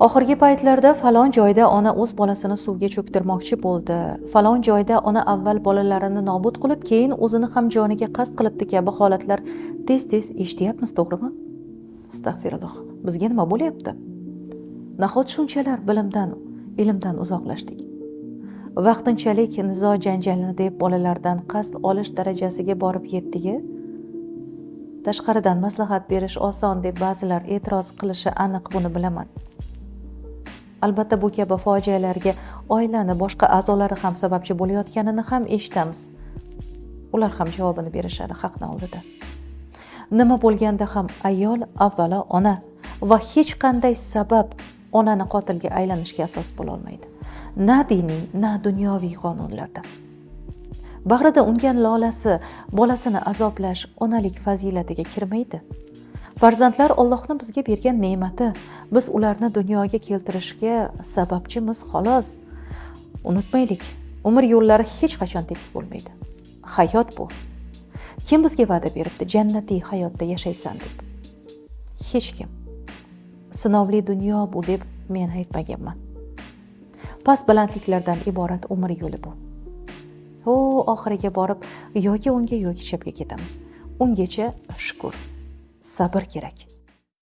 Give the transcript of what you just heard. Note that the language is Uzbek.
Oxirgi paytlarda falon joyda ona o'z bolasini suvga cho'ktirmoqchi bo'ldi, falon joyda ona avval bolalarini nobud qilib, keyin o'zini ham joniga qasd qilibdi kabi holatlar tez-tez eshityapmiz, to'g'rimi? Astag'firulloh. Bizga nima bo'lyapti? Nahot shunchalar bilimdan, ilmdan uzoqlashdik? Vaqtinchalik nizo janjalni deb bolalardan qasd olish darajasiga borib yetdik. Tashqaridan maslahat berish oson deb ba'zilar e'tiroz qilishi aniq, buni bilaman. Albatta, bu kabi fojialarga oilani boshqa a'zolari ham sababchi bo'layotganini ham eshitamiz. Ular ham javobini berishadi haqni oldida. Nima bo'lganda ham ayol avvalo ona va hech qanday sabab onani qotilga aylanishga asos bo'la olmaydi. Na diniy, na dunyoviy qonunlarda. Bag'rida ungan lolasi bolasini azoblash onalik fazilatiga kirmaydi. Farzandlar Allohning bizga bergan ne'mati. Biz ularni dunyoga keltirishga sababchimiz xolos. Unutmaylik, umr yo'llari hech qachon tekis bo'lmaydi. Hayot bu. Kim bizga va'da beribdi jannatiy hayotda yashaysan deb? Hech kim. Sinovli dunyo bu deb men aytmaganman. Past balandliklardan iborat umr yo'li bu. Ho, oxiriga borib yoki o'ngga yoki chapga ketamiz. Ungacha shukur, sabr kerak.